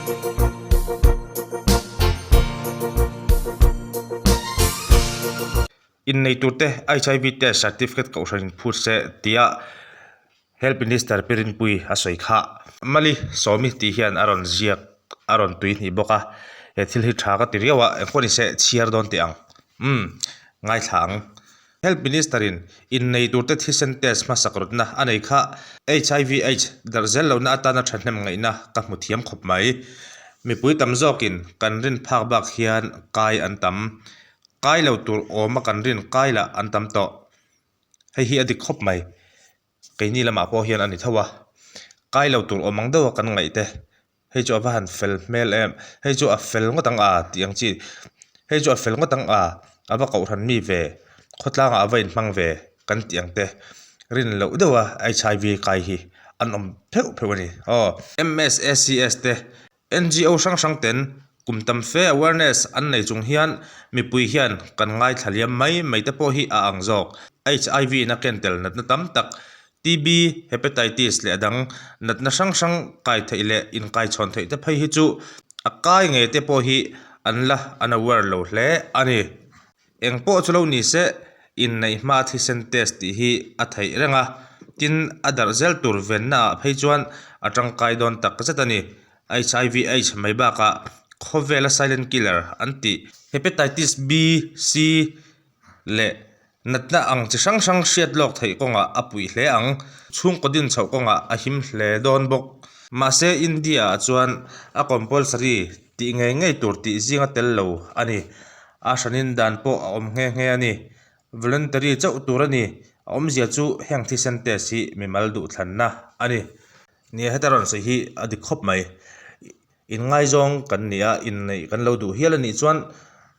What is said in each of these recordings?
Innei turte HIV test certificate kohhran in phut se tia Health Minister Pi Rinpuii a sawi kha. Mali Sawmi tih hian a rawn ziak a rawn tui hnih bawk a, he thil hi tha ka ti riau a, engpawh ni se chhiar dawn teh ang. Umm, ngaithla ang. Health Minister in innei turte thisen test hmasak rawtna a nei kha HIV Aids darh zel lohna atana thahnem ngaihna ka hmu thiam khawp mai. Mipui tam zawkin kan rin phak bak hian kai an tam. Kai lo tur awma kan rin kai lah an tam tawh. Hei hi a dik khawp mai. Keini lamah pawh hian a ni tho a. Kai lo tur awm ang deuha kan ngaih te. Hei chu a va han fel hmel em. Hei chu a fel ngawt ang a tih ang chi. Hei chu a fel ngawt ang a, a va kohhran mi ve, khawtlangah a va inhmang ve kan tih ang te. Rin loh deuha HIV kai hi an awm pheuh pheuh a ni. Aw. MSACS te NGO hrang hrang ten kum tam fe awareness an nei chung hian mipui hian kan ngaithla liam mai mai te pawh hi a ang zawk. HIV in a ken tel natna tam tak, TB, Hepatitis leh a dang natna hrang hrang kai theih leh inkaichhawn theih te phei hi chu a kai ngei te pawh hi an la unaware lo hle a ni. Eng pawh chu lo ni se, inneih hma thisen test tih hi a theih reng a, tin a darh zel tur venna ah phei chuan a tangkai dawn tak zet a ni. HIV Aids mai bakah khawvela silent killer an tih Hepatitis B, C leh natna ang chi hrang hrang hriat lawk theih kawngah a puih hle ang. Chhungkaw din chhoh kawngah a him hle dawn bawk. Mahse India ah chuan a compulsory tih ngei ngei tur tih zinga tel lo a ni. A hranin dan pawh a awm nghe nghe a ni. Voluntary chauh tur a ni. A awmzia chu heng thisen test hi mimal duhthlanna a ni. Nia heta rawn sawi hi a dik khawp mai. Inngaizawng kan ni a, inneih kan lo duh hial a nih chuan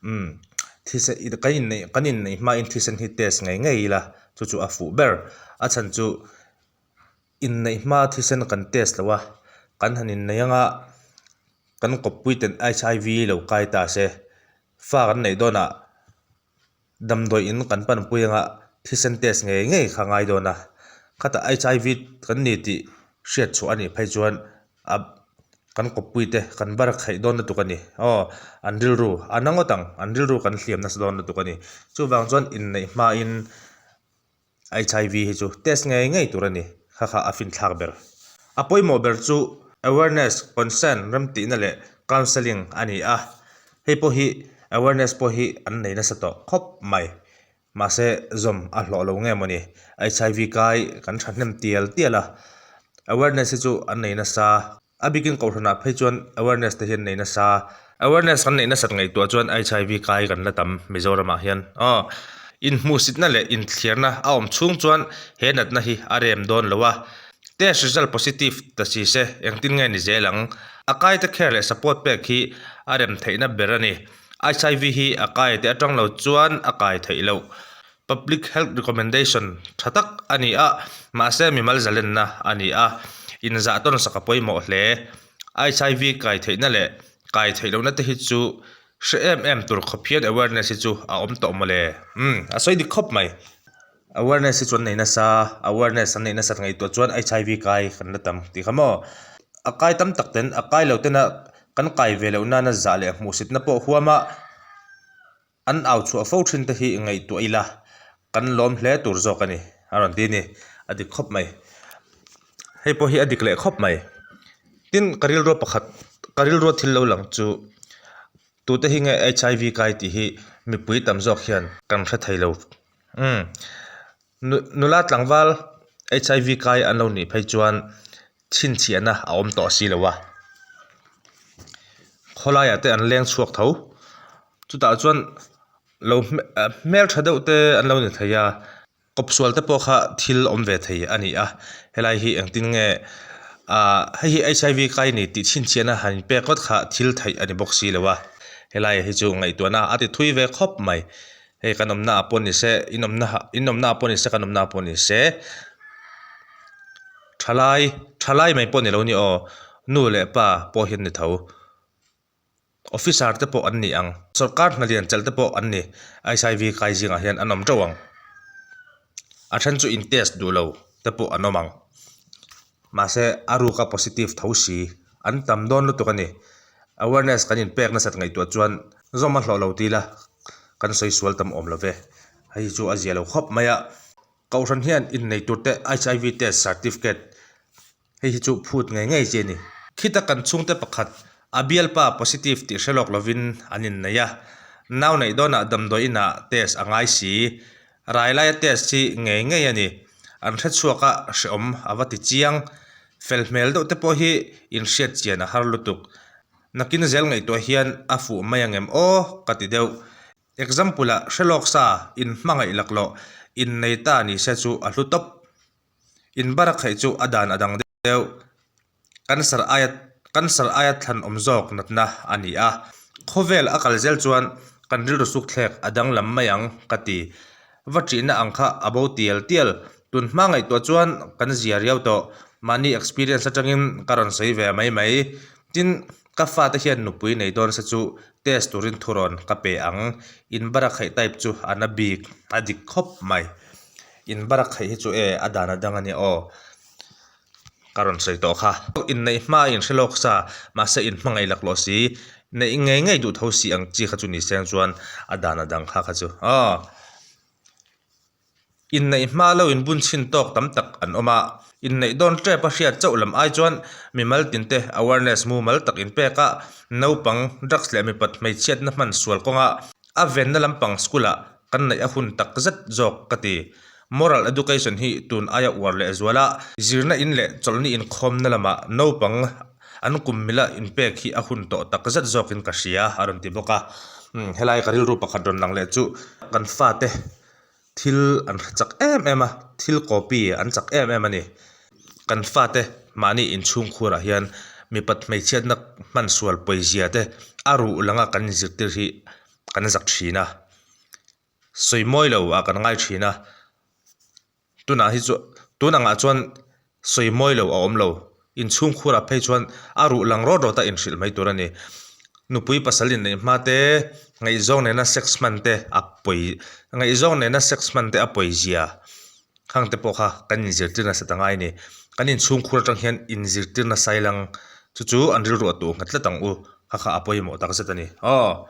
umm thisen kan inneih kan inneih hmain thisen hi test ngei ngei ila chu chu a fuh ber. A chhan chu inneih hma thisen kan test lo a, kan han inneih anga kan kawppui ten HIV lo kai ta se, fa kan neih dawnah damdawi in kan panpui anga thisen test ngei ngei kha ngai dawn a, khatah HIV kan ni tih hriat chhuah a nih phei chuan a kan kawppui te kan bar khaih dawn lutuk a ni aw an rilru a na ngawt ang an rilru kan hliam nasa dawn lutuk a ni chuvang chuan inneih hmain. HIV hi chu test ngei ngei tur a ni, kha kha a finthlak ber. A pawimawh ber chu awareness, consent, remtihna leh counselling a ni a, hei pawh hi awareness pawh hi an nei nasa tawh khawp mai. Mahse zawm a hlawh lo nge mawni, HIV kai kan thahnem tial tial a, awareness hi chu an nei nasa. A bikin kohhranah phei chuan awareness te hi an nei nasa. Awareness kan neih nasat ngaihtuah chuan HIV kai kan la tam Mizoramah hian aw. Inhmuhsitna leh inthliarna a awm chhung chuan he natna hi a rem dawn lo a. Test result positive ta si se engtin nge ni zel ang? A kaite care leh support pek hi a rem theihna ber a ni. HIV hi a kai te atang lo chuan a kai theih loh. Public Health Recommendation tha tak a ni a, mahse mimal zalenna a ni a, inzah tawn sak a pawimawh hle. HIV kai theihna leh kai theih lohna te hi chu hre em em tur khawp hian awareness hi chu a awm tawh mawle. Umm, a sawi dik khawp mai. Awareness hi chu an nei nasa, awareness an neih nasat ngaihtuah chuan HIV kai kan la tam tih kha maw. A kai tam tak ten a kai lo tena kan kai ve loh nana zah leh hmuhsitna pawh huam a, An au chhuah fo thin te hi ngaihtuah ila kan lawm hle tur zawk a ni a rawn ti a ni a dik khawp mai hei pawh hi a dik leh khawp mai tin ka rilru pakhat ka rilru thil lo lang chu tute hi nge HIV kai tih hi mipui tam zawk hian kan hre thei lo umm nula tlangval HIV kai an lo nih phei chuan chhinchhiahna a awm tawh si lo a khawlaiah te an leng chhuak tho chutah chuan lo hmeltha deuh te an lo ni thei a kawp sual te pawh kha thil awm ve thei a ni a helai hi engtin nge ah hei hi HIV kai ni tih chhinchhiahna han inpek ngawt kha thil theih a ni bawk si lo a helai hi chu ngaihtuahna a ti thui ve khawp mai. Hei kan awmna ah pawh ni se in awmna in awmna ah pawh ni se kan awmna ah pawh ni se thalai thalai mai pawh ni lo ni aw nu leh pa pawh hian ni tho officer te pawh an ni ang sawrkar hna lian chelh te pawh an ni HIV kai zingah hian an awm teuh ang a then chu in test duh lo te pawh an awm ang mahse a ruka positive tho si an tam dawn lutuk a ni. Awareness kan inpek nasat ngaihtuah chuan zawm a hlawh lo ti ila kan sawi sual tam awm lo ve. Hei hi chu a zia lo khawp mai a. Kohhran hian innei turte HIV test certificate hei hi chu phut ngei ngei chi a ni. Khita kan chhungte pakhat a bialpa positive tih hre lawk lovin an innei a. Nau neih dawnah damdawi inah test a ngai si. Rai laia test hi ngei ngei a ni. An hre chhuak a, hreawm a va ti chiang. Fel hmel deuh te pawh hi inhriat chian a har lutuk. Nakin zel ngaihtuah hian a fuh mai ang em aw ka ti deuh. Example ah hre lawk sa in hmangaih laklawh innei ta ni se chu a hlu tawp. In bar a khaih chu a dan a dang deuh. Cancer aia cancer aia thlan awm zawk natna a ni a. Khawvel a kal zel chuan kan rilru suk thlek a danglam mai ang ka ti. Va ṭihna ang kha a bo tial tial. Tun hma ngaihtuah chuan kan zia riau tawh. Mahni experience atangin ka rawn sawi ve mai mai. Tin, ka fate hian nupui nei dawn se chu test turin thurawn ka pe ang. In bar a khaih type chu a na bik a dik khawp mai. In bar a khaih hi chu e a dan a dang a nia aw. Ka rawn sawi tawh kha. Inneih hma in hre lawk sa, mahse in hmangaih laklawh si, neih ngei ngei duh tho si ang chi kha chu ni seng chuan a dan a dang kha kha chu aw. Inneih hma lo in bun chhin tawk tam tak an awm a, inneih dawn tep a hriat chauh lam ai chuan mimal tinte awareness mumal tak in pek a, naupang drugs leh mipat hmeichhiatna hman sual kawnga a venna lampang school ah kan neih a hun tak zet zawk ka ti. Moral education hi tun aia uar leh zual a, zirna in leh chawlhni inkhawmna lamah naupang an kum mila inpek hi a hun tawh tak zet zawkin ka hria a rawn ti bawk a. Helai ka rilru pakhat rawn lang leh chu kan fate thil an hre chak em em a, thil copy an chak em em a ni. Kan fate mahni inchhungkhurah hian mipat hmeichhiatna hmansual pawizia te a ruh langa kan inzirtir hi kan zak thin a. Sawi mawi lo ah kan ngai thin a, tunah hi chuan tun angah chuan sawi mawi lo a awm lo, inchhung khurah phei chuan a ruh lang rawt rawt a inhrilh mai tur a ni. Nupui pasal inneih hma te, ngaihzawng nena sex hman te a pawi ngaihzawng nena sex hman te a pawi zia khang te pawh kha kan inzirtir nasa ta ngai a ni. Kan inchhung khur atang hian inzirtir nasa ilang chu chu an rilru a tuh nghet tlat ang u, kha kha a pawimawh takzet a ni. Aw.